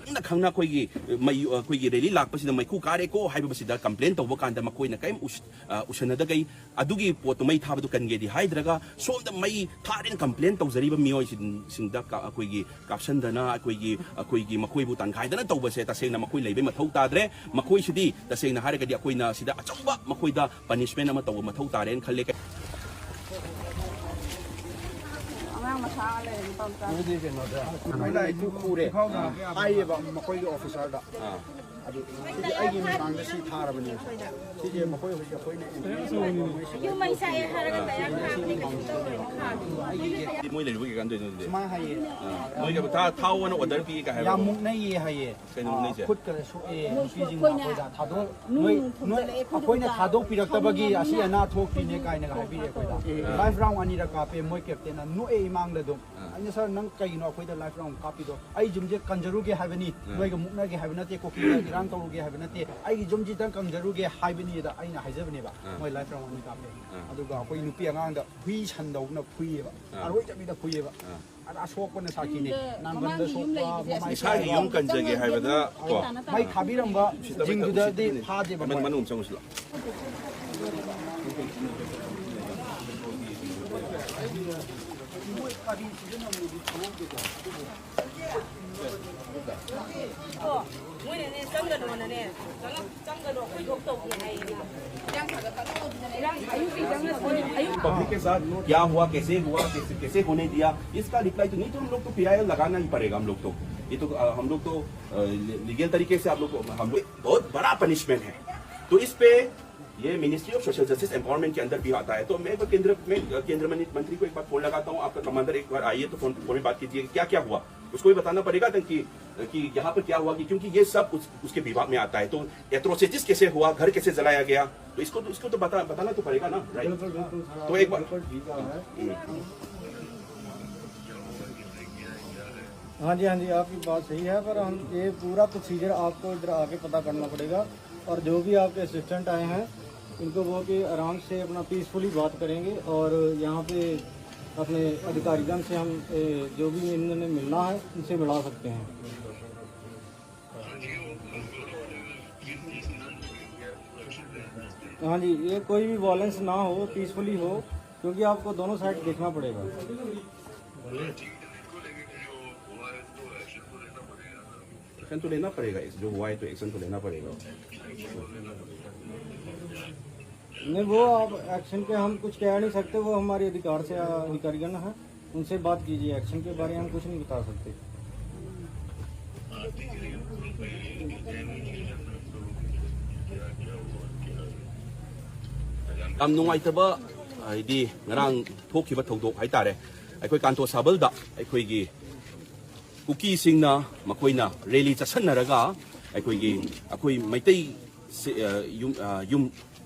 ꯈꯪꯅ ꯈꯪꯅ ꯑꯩꯈꯣꯏꯒꯤ ꯃꯩ, ꯑꯩꯈꯣꯏꯒꯤ ꯔꯦꯂꯤ ꯂꯥꯛꯄꯁꯤꯗ ꯃꯩꯈꯨ ꯀꯥꯔꯦꯀꯣ ꯍꯥꯏꯕꯁꯤꯗ ꯀꯝꯄ꯭ꯂꯦꯟ ꯇꯧꯕ ꯀꯥꯟꯗ ꯃꯈꯣꯏꯅ ꯀꯔꯤꯝ ꯎꯁ-, ꯑ, ꯎꯁꯟꯅꯗꯈꯩ ꯑꯗꯨꯒꯤ ꯄꯣꯠꯇꯨ ꯃꯩ ꯊꯥꯕꯗꯨ ꯀꯟꯒꯦꯗꯤ ꯍꯥꯏꯗ꯭ꯔꯒ ꯁꯣꯝꯗ ꯃꯩ ꯊꯥꯔꯦꯅ ꯀꯝꯄ꯭ꯂꯦꯟ ꯇꯧꯖꯔꯤꯕ ꯃꯤꯑꯣꯏꯁꯤꯡꯁꯤꯡꯗ ꯀ-, ꯑꯩꯈꯣꯏꯒꯤ ꯀꯥꯞꯁꯟꯗꯅ ꯑꯩꯈꯣꯏꯒꯤ, ꯑꯩꯈꯣꯏꯒꯤ ꯃꯈꯣꯏꯕꯨ ꯇꯪꯈꯥꯏꯗꯅ ꯇꯧꯕꯁꯦ ꯇꯁꯦꯡꯅ ꯃꯈꯣꯏ ꯂꯩꯕꯩ ꯃꯊꯧ ꯇꯥꯗ꯭ꯔꯦ꯫ ꯃꯈꯣꯏꯁꯤꯗꯤ ꯇꯁꯦꯡꯅ ꯍꯥꯏꯔꯒꯗꯤ ꯑꯩꯈꯣꯏꯅ ꯁꯤꯗ ꯑꯆꯧꯕ ꯃꯈꯣꯏꯗ ꯄꯅꯤꯁꯃꯦꯟ ꯑꯃ ꯇꯧꯕ ꯃꯊꯧ ꯇꯥꯔꯦꯅ ꯈꯜꯂꯦ꯫ ꯑꯉꯥꯡ ꯃꯆꯥ ꯑꯗꯨꯗꯤ ꯀꯩꯅꯣꯗ ꯃꯣꯏꯅ ꯑꯩ ꯈꯨ ꯈꯨꯔꯦ ꯍꯥꯏꯌꯦꯕ ꯃꯈꯣꯏꯒꯤ ꯑꯣꯐꯤꯁꯥꯔꯗ꯫ ꯑꯥ꯫ ꯑꯗꯨ ꯁꯤꯗꯤ ꯑꯩꯒꯤ ꯃꯃꯥꯡꯗ ꯁꯤ ꯊꯥꯔꯕꯅꯦ꯫ ꯁꯤꯁꯦ ꯃꯈꯣꯏ ꯍꯧꯖꯤꯛ ꯑꯩꯈꯣꯏꯅ ꯌꯨꯝ ꯃꯩ ꯆꯥꯛꯑꯦ ꯍꯥꯏꯔꯒ ꯇꯌꯥꯔ ꯊꯥꯕꯅꯤ, ꯀꯩꯁꯨ ꯇꯧꯔꯣꯏꯅ ꯊꯥꯕꯅꯤ꯫ ꯃꯣꯏ ꯂꯩꯕꯒꯤ ꯀꯩꯀꯥꯟꯗꯣꯏꯅꯣ ꯑꯗꯨꯗꯤ? ꯁꯨꯃꯥꯏꯅ ꯍꯥꯏꯌꯦ꯫ ꯑꯥ꯫ ꯃꯣꯏꯒ ꯊꯥ ꯊꯥꯎ ꯑꯣꯏꯅ ꯑꯣꯔꯗꯔ ꯄꯤꯒꯦ ꯀꯥꯏ ꯍꯥꯏꯕ? ꯌꯥꯝ ꯃꯨꯛꯅꯩꯌꯦ ꯍꯥꯏꯌꯦ꯫ ꯀꯩꯅꯣ ꯃꯨꯛꯅꯩꯁꯦ? ꯈꯨꯠꯀꯗ ꯁꯣꯛꯑꯦ, ꯅꯨꯄꯤꯁꯤꯡꯅ ꯑꯩꯈꯣꯏꯗ ꯊꯥꯗꯣꯛ-, ꯅꯣꯏ, ꯅꯣꯏ, ꯑꯩꯈꯣꯏꯅ ꯊꯥꯗꯣꯛꯄꯤꯔꯛꯇꯕꯒꯤ ꯑꯁꯤ ꯑꯅꯥ ꯊꯣꯛꯇ꯭ꯔꯤꯅꯦ ꯀꯥꯏꯅꯒ ꯍꯥꯏꯕꯤꯔꯦ ꯑꯩꯈꯣꯏꯗ꯫ ꯂꯥꯏꯐ ꯔꯥꯎꯟ ꯑꯅꯤꯔꯛ ꯀꯥꯞꯄꯦ ꯃꯣꯏ ꯀꯦꯞꯇꯦꯟꯅ, ꯅꯣꯛꯑꯦ ꯏꯃꯥꯡꯗ ꯑꯗꯨꯝ꯫ ꯑꯥ꯫ ꯑꯩꯅ, "ꯁꯥꯔ, ꯅꯪ ꯀꯩꯒꯤꯅꯣ ꯑꯩꯈꯣꯏꯗ ꯂꯥꯏꯐ ꯔꯥꯎꯟ ꯀꯥꯞꯄꯤꯗꯣ? ꯑꯩ ꯌꯨꯝꯁꯦ ꯀꯟꯖꯔꯨꯒꯦ ꯍꯥꯏꯕꯅꯤ, ꯑꯥ꯫ ꯅꯣꯏꯒ ꯃꯨꯛꯅꯒꯦ ꯍꯥꯏꯕ ꯅꯠꯇꯦ, ꯀꯨꯀꯤꯒ ꯏꯔꯥꯡ ꯇꯧꯔꯨꯒꯦ ꯍꯥꯏꯕ ꯅꯠꯇꯦ, ꯑꯩꯒꯤ ꯌꯨꯝꯁꯤꯗꯪ ꯀꯟꯖꯔꯨꯒꯦ ꯍꯥꯏꯕꯅꯤꯗ ꯑꯩꯅ ꯍꯥꯏꯖꯕꯅꯦꯕ"꯫ ꯑꯥ꯫ ꯃꯣꯏ ꯂꯥꯏꯐ ꯔꯥꯎꯟ ꯑꯅꯤ ꯀꯥꯞꯄꯦ꯫ ꯑꯥ꯫ ꯑꯗꯨꯒ ꯑꯩꯈꯣꯏ ꯅꯨꯄꯤ ꯑꯉꯥꯡꯗ ꯍꯨꯏ ꯁꯟꯗꯧꯅ ꯐꯨꯏꯌꯦꯕ, ꯑꯥ꯫ ꯑꯔꯣꯏꯖꯕꯤꯗ ꯐꯨꯏꯌꯦꯕ꯫ ꯑꯥ꯫ ꯑꯗ ꯑꯁꯣꯛꯄꯅ ꯁꯥꯈꯤꯅꯤ꯫ ꯌꯨꯝꯗ ꯅꯥꯡꯒꯟꯗ ꯃꯃꯥꯡꯒꯤ ꯌꯨꯝ ꯁꯣꯛꯄ, ꯂꯩꯔꯤꯁꯦ ꯃꯃꯥꯏ ꯏꯁꯥꯒꯤ ꯌꯨꯝ ꯀꯟꯖꯒꯦ ꯍꯥꯏꯕꯗ ꯀꯣ꯫ ꯃꯩ ꯊꯥꯕꯤꯔꯝꯕ ꯁꯤꯗ ꯃꯩ ꯖꯤꯡꯗꯨꯗꯗꯤ ꯁꯤꯗ ꯐꯥꯗꯦꯕ ꯃꯅꯨꯡ ꯃꯣꯏ꯫ ꯃꯅꯨꯡ ꯆꯪꯉꯨꯁꯤ ꯂꯥꯎ꯫ ꯃꯣꯏꯅꯅꯦ, ꯆꯪꯒꯅꯣꯅꯅꯦ, ꯆꯪꯉꯛ-, ꯆꯪꯒꯅꯣ, ꯑꯩꯈꯣꯏ ꯊꯣꯛ ꯇꯧꯒꯦ ꯍꯥꯏꯌꯦ꯫ ꯏꯔꯥꯡ ꯑꯌꯨꯛꯀꯤ ꯆꯪꯉꯛꯄꯅꯦ, ꯑꯌꯨꯛ पब्लिक के साथ क्या हुआ, कैसे हुआ, कैसे, कैसे होने दिया, इसका रिप्लाई तो नहीं, तो हम लोग तो पीआईएल लगाना ही पड़ेगा। हम लोग तो, ये तो, अ, हम लोग तो, अ, लीगल तरीके से आप लोग को, हम लोग बहुत बड़ा पनिशमेंट है। तो इस पे ये ministry of social justice empowerment के अंदर भी आता है। तो मैं एक बार केंद्र में, केंद्र मनि-, मंत्री को एक बार फोन लगाता हूँ, आपका कमांडर एक बार आइए तो फोन, फोन में बात कीजिए, क्या क्या हुआ, उसको भी बताना पड़ेगा कि, कि यहाँ पर क्या हुआ, कि क्योंकि ये सब उस, उसके विभाग में आता है। तो एट्रोसिटीज कैसे हुआ, घर कैसे जलाया गया, तो इसको तो, इसको तो बता, बताना तो पड़ेगा ना, राइट? बिल्कुल, बिल्कुल, सर, तो एक बार बिल्कुल ठीक है। हम्म। हाँ जी, हाँ जी, आपकी बात सही है, पर हम ये पूरा प्रोसीजर आपको इधर आके पता करना पड़ेगा, और जो भी आपके असिस्टेंट आए हैं, इनको वो कि आराम से अपना पीसफुली बात करेंगे, और यहाँ पे अपने अधिकारीगण से हम, ए, जो भी इन्होंने मिलना है, उनसे मिला सकते हैं। हाँ जी, ये कोई भी वायलेंस ना हो, पीसफुली हो, क्योंकि आपको दोनों साइड देखना पड़ेगा। एक्शन तो लेना पड़ेगा, जो हुआ है तो एक्शन तो लेना पड़ेगा। नहीं, वो आप एक्शन पे हम कुछ कह नहीं सकते, वो हमारे अधिकार से, अधिकारीगण है। उनसे बात कीजिए, एक्शन के बारे में हम कुछ नहीं बता सकते। ꯌꯥꯝ ꯅꯨꯡꯉꯥꯏꯇꯕ, ꯍꯥꯏꯗꯤ ꯉꯔꯥꯡ ꯊꯣꯛꯈꯤꯕ ꯊꯧꯗꯣꯛ ꯍꯥꯏꯇꯥꯔꯦ꯫ ꯑꯩꯈꯣꯏ ꯀꯥꯟꯇꯣ ꯁꯥꯕꯜꯗ ꯑꯩꯈꯣꯏꯒꯤ ꯀꯨꯀꯤꯁꯤꯡꯅ, ꯃꯈꯣꯏꯅ ꯔꯦꯂꯤ ꯆꯠꯁꯟꯅꯔꯒ ꯑꯩꯈꯣꯏꯒꯤ, ꯑꯩꯈꯣꯏ ꯃꯩꯇꯩ ꯁꯤ-, ꯑ, ꯌꯨꯝ, ꯑ, ꯌꯨꯝ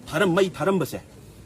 ꯊꯥꯔꯝ-, ꯃꯩ ꯊꯥꯔꯝꯕꯁꯦ,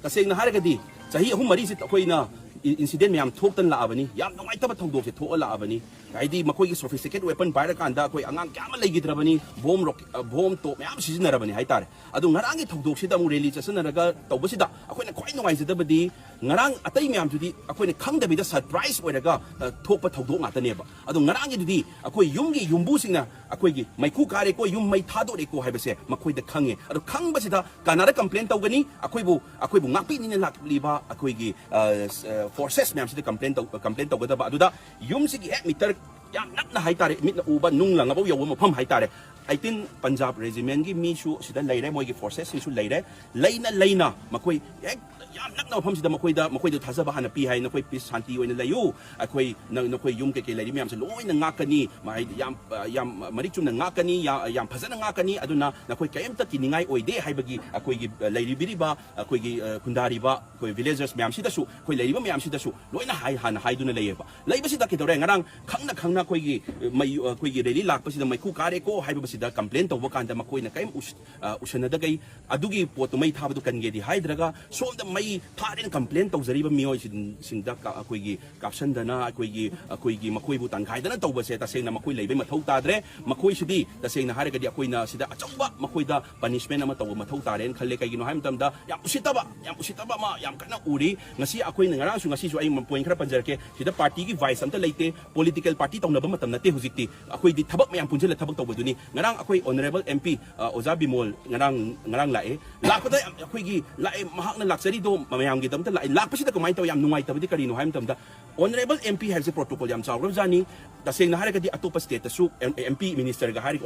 ꯇꯁꯦꯡꯅ ꯍꯥꯏꯔꯒꯗꯤ ꯆꯍꯤ ꯑꯍꯨꯝ ꯃꯔꯤꯁꯤ ꯑꯩꯈꯣꯏꯅ ꯏ-, ꯏꯟꯁꯤꯗꯦꯟ ꯃꯌꯥꯝ ꯊꯣꯛꯇꯅ ꯂꯥꯛꯑꯕꯅꯤ, ꯌꯥꯝ ꯅꯨꯡꯉꯥꯏꯇꯕ ꯊꯧꯗꯣꯛꯁꯦ ꯊꯣꯛꯑ ꯂꯥꯛꯑꯕꯅꯤ꯫ ꯍꯥꯏꯗꯤ ꯃꯈꯣꯏꯒꯤ ꯁꯣꯐꯤꯁꯇꯤꯀꯦꯠ ꯋꯦꯄꯟ ꯄꯥꯏꯔꯀꯥꯟꯗ ꯑꯩꯈꯣꯏ ꯑꯉꯥꯡ ꯀꯌꯥ ꯑꯃ ꯂꯩꯈꯤꯗ꯭ꯔꯕꯅꯤ, ꯕꯣꯝ ꯔꯣꯛ-, ꯑ, ꯕꯣꯝ ꯇꯣꯞ ꯃꯌꯥꯝ ꯁꯤꯖꯤꯟꯅꯔꯕꯅꯤ ꯍꯥꯏꯇꯥꯔꯦ꯫ ꯑꯗꯣ ꯉꯔꯥꯡꯒꯤ ꯊꯧꯗꯣꯛꯁꯤꯗ ꯑꯃꯨꯛ ꯔꯦꯂꯤ ꯆꯠꯁꯟꯅꯔꯒ ꯇꯧꯕꯁꯤꯗ ꯑꯩꯈꯣꯏꯅ ꯈ꯭ꯋꯥꯏ ꯅꯨꯡꯉꯥꯏꯖꯗꯕꯗꯤ, ꯉꯔꯥꯡ ꯑꯇꯩ ꯃꯌꯥꯝꯗꯨꯗꯤ ꯑꯩꯈꯣꯏꯅ ꯈꯪꯗꯕꯤꯗ ꯁꯔꯄ꯭ꯔꯥꯏꯁ ꯑꯣꯏꯔꯒ, ꯑ, ꯊꯣꯛꯄ ꯊꯧꯗꯣꯛ ꯉꯥꯛꯇꯅꯦꯕ꯫ ꯑꯗꯣ ꯉꯔꯥꯡꯒꯤꯗꯨꯗꯤ ꯑꯩꯈꯣꯏ ꯌꯨꯝꯒꯤ ꯌꯨꯝꯕꯨꯁꯤꯡꯅ ꯑꯩꯈꯣꯏꯒꯤ ꯃꯩꯈꯨ ꯀꯥꯔꯦꯀꯣ, ꯌꯨꯝ ꯃꯩ ꯊꯥꯗꯣꯔꯦꯀꯣ ꯍꯥꯏꯕꯁꯦ ꯃꯈꯣꯏꯗ ꯈꯪꯉꯦ꯫ ꯑꯗꯣ ꯈꯪꯕꯁꯤꯗ ꯀꯅꯥꯗ ꯀꯝꯄ꯭ꯂꯦꯟ ꯇꯧꯒꯅꯤ? ꯑꯩꯈꯣꯏꯕꯨ, ꯑꯩꯈꯣꯏꯕꯨ ꯉꯥꯛꯄꯤꯅꯤꯅ ꯂꯥꯛꯂꯤꯕ ꯑꯩꯈꯣꯏꯒꯤ, ꯑ, ꯁ-, ꯑ, ꯐꯣꯔꯁꯦꯁ ꯃꯌꯥꯝꯁꯤꯗ ꯀꯝꯄ꯭ꯂꯦꯟ ꯇꯧ-, ꯀꯝꯄ꯭ꯂꯦꯟ ꯇꯧꯒꯗꯕ꯫ ꯑꯗꯨꯗ ꯌꯨꯝꯁꯤꯒꯤ ꯍꯦꯛ ꯃꯤꯇꯔ ꯌꯥꯝ ꯅꯛꯅ ꯍꯥꯏꯇꯥꯔꯦ, ꯃꯤꯠꯅ ꯎꯕ ꯅꯨꯡ ꯂꯪꯉꯕ ꯌꯧꯕ ꯃꯐꯝ ꯍꯥꯏꯇꯥꯔꯦ, ꯑꯩꯠꯇꯤꯟ ꯄꯟꯖꯥꯕ ꯔꯦꯖꯤꯃꯦꯟꯒꯤ ꯃꯤꯁꯨ ꯁꯤꯗ ꯂꯩꯔꯦ, ꯃꯣꯏꯒꯤ ꯐꯣꯔꯁꯦꯁꯁꯤꯡꯁꯨ ꯂꯩꯔꯦ, ꯂꯩꯅ ꯂꯩꯅ ꯃꯈꯣꯏ ꯍꯦꯛ ꯌꯥꯝ ꯅꯛꯅ ꯃꯐꯝꯁꯤꯗ ꯃꯈꯣꯏꯗ, ꯃꯈꯣꯏꯗ ꯊꯥꯖꯕ ꯍꯥꯟꯅ ꯄꯤ ꯍꯥꯏ꯫ "ꯅꯈꯣꯏ ꯄꯤꯁ ꯁꯥꯟꯇꯤ ꯑꯣꯏꯅ ꯂꯩꯌꯨ, ꯑꯩꯈꯣꯏ ꯅ-, ꯅꯈꯣꯏ ꯌꯨꯝ ꯀꯩꯀꯩ ꯂꯩꯔꯤ ꯃꯌꯥꯝꯁꯦ ꯂꯣꯏꯅ ꯉꯥꯛꯀꯅꯤ, ꯃ-, ꯍꯥꯏꯗꯤ ꯌꯥꯝ, ꯑ, ꯌꯥꯝ ꯃꯔꯤꯛ ꯆꯨꯝꯅ ꯉꯥꯛꯀꯅꯤ, ꯌꯥ-, ꯌꯥꯝ ꯐꯖꯅ ꯉꯥꯛꯀꯅꯤ, ꯑꯗꯨꯅ ꯅꯈꯣꯏ ꯀꯔꯤꯝꯇ ꯀꯤꯅꯤꯡꯉꯥꯏ ꯑꯣꯏꯗꯦ" ꯍꯥꯏꯕꯒꯤ ꯑꯩꯈꯣꯏꯒꯤ, ꯑ, ꯂꯩꯔꯤꯕꯤꯔꯤꯕ ꯑꯩꯈꯣꯏꯒꯤ, ꯑ, ꯈꯨꯟꯗꯥꯔꯤꯕ ꯑꯩꯈꯣꯏ ꯚꯤꯂꯦꯖꯔꯁ ꯃꯌꯥꯝꯁꯤꯗꯁꯨ, ꯑꯩꯈꯣꯏ ꯂꯩꯔꯤꯕ ꯃꯌꯥꯝꯁꯤꯗꯁꯨ ꯂꯣꯏꯅ ꯍꯥꯏ, ꯍꯥꯟꯅ ꯍꯥꯏꯗꯨꯅ ꯂꯩꯌꯦꯕ꯫ ꯂꯩꯕꯁꯤꯗ ꯀꯩꯗꯧꯔꯦ? ꯉꯔꯥꯡ ꯈꯪꯅ ꯈꯪꯅ ꯑꯩꯈꯣꯏꯒꯤ, ꯑ, ꯃꯩ-, ꯑꯩꯈꯣꯏꯒꯤ ꯔꯦꯂꯤ ꯂꯥꯛꯄꯁꯤꯗ ꯃꯩꯈꯨ ꯀꯥꯔꯦꯀꯣ ꯍꯥꯏꯕꯁꯤꯗ ꯀꯝꯄ꯭ꯂꯦꯟ ꯇꯧꯕ ꯀꯥꯟꯗ ꯃꯈꯣꯏꯅ ꯀꯔꯤꯝ ꯎꯁ-, ꯑ, ꯎꯁꯟꯅꯗꯈꯩ ꯑꯗꯨꯒꯤ ꯄꯣꯠꯇꯨ ꯃꯩ ꯊꯥꯕꯗꯨ ꯀꯟꯒꯦꯗꯤ ꯍꯥꯏꯗ꯭ꯔꯒ ꯁꯣꯝꯗ ꯃꯩ ꯊꯥꯔꯦꯅ ꯀꯝꯄ꯭ꯂꯦꯟ ꯇꯧꯖꯔꯤꯕ ꯃꯤꯑꯣꯏꯁꯤꯡꯁꯤꯡꯗ ꯀ-, ꯑꯩꯈꯣꯏꯒꯤ ꯀꯥꯞꯁꯟꯗꯅ, ꯑꯩꯈꯣꯏꯒꯤ, ꯑꯩꯈꯣꯏꯒꯤ ꯃꯈꯣꯏꯕꯨ ꯇꯪꯈꯥꯏꯗꯅ ꯇꯧꯕꯁꯦ ꯇꯁꯦꯡꯅ ꯃꯈꯣꯏ ꯂꯩꯕꯩ ꯃꯊꯧ ꯇꯥꯗ꯭ꯔꯦ꯫ ꯃꯈꯣꯏꯁꯤꯗꯤ ꯇꯁꯦꯡꯅ ꯍꯥꯏꯔꯒꯗꯤ ꯑꯩꯈꯣꯏꯅ ꯁꯤꯗ ꯑꯆꯧꯕ ꯃꯈꯣꯏꯗ ꯄꯅꯤꯁꯃꯦꯟ ꯑꯃ ꯇꯧꯕ ꯃꯊꯧ ꯇꯥꯔꯦꯅ ꯈꯜꯂꯦ꯫ ꯀꯩꯒꯤꯅꯣ ꯍꯥꯏꯕ ꯃꯇꯝꯗ ꯌꯥꯝ ꯎꯁꯤꯠꯇꯕ, ꯌꯥꯝ ꯎꯁꯤꯠꯇꯕ ꯑꯃ ꯌꯥꯝ ꯀꯟꯅ ꯎꯔꯤ꯫ ꯉꯁꯤ ꯑꯩꯈꯣꯏꯅ ꯉꯔꯥꯡꯁꯨ, ꯉꯁꯤꯁꯨ ꯑꯩ ꯄꯣꯏꯟ ꯈꯔ ꯄꯟꯖꯔꯛꯀꯦ꯫ ꯁꯤꯗ ꯄꯥꯔꯇꯤꯒꯤ ꯚꯥꯏꯁ ꯑꯝꯇ ꯂꯩꯇꯦ, ꯄꯣꯂꯤꯇꯤꯀꯦꯜ ꯄꯥꯔꯇꯤ ꯇꯧꯅꯕ ꯃꯇꯝ ꯅꯠꯇꯦ ꯍꯧꯖꯤꯛꯇꯤ꯫ ꯑꯩꯈꯣꯏꯗꯤ ꯊꯕꯛ ꯃꯌꯥꯝ ꯄꯨꯟꯁꯤꯜꯂ ꯊꯕꯛ ꯇꯧꯕꯗꯨꯅꯤ꯫ ꯉꯔꯥꯡ ꯑꯩꯈꯣꯏ ꯑꯣꯅꯔꯦꯕꯜ ꯑꯦꯝ ꯄꯤ, ꯑ, ꯑꯣꯖꯥ ꯕꯤꯃꯣꯜ ꯉꯔꯥꯡ, ꯉꯔꯥꯡ ꯂꯥꯛꯑꯦ꯫ ꯂꯥꯛꯄꯗ ꯌꯥꯝ ꯑꯩꯈꯣꯏꯒꯤ ꯂꯥꯛꯑꯦ, ꯃꯍꯥꯛꯅ ꯂꯥꯛꯆꯔꯤꯗꯣ ꯃꯌꯥꯝꯒꯤꯗꯃꯛꯇ ꯂꯥꯛꯑꯦ꯫ ꯂꯥꯛꯄꯁꯤꯗ ꯀꯃꯥꯏꯅ ꯇꯧꯋꯤ? ꯌꯥꯝ ꯅꯨꯡꯉꯥꯏꯇꯕꯗꯤ ꯀꯔꯤꯅꯣ ꯍꯥꯏꯕ ꯃꯇꯝꯗ ꯑꯣꯅꯔꯦꯕꯜ ꯑꯦꯝ ꯄꯤ ꯍꯥꯏꯕꯁꯦ ꯄ꯭ꯔꯣꯇꯣꯀꯣꯜ ꯌꯥꯝ ꯆꯥꯎꯈ꯭ꯔꯕꯖꯥꯠꯅꯤ꯫ ꯇꯁꯦꯡꯅ ꯍꯥꯏꯔꯒꯗꯤ ꯑꯇꯣꯞꯄ ꯁ꯭ꯇꯦꯠꯇꯁꯨ ꯑꯦꯝ ꯄꯤ ꯃꯤꯅꯤꯁꯇꯔꯒ ꯍꯥꯏꯔꯤ,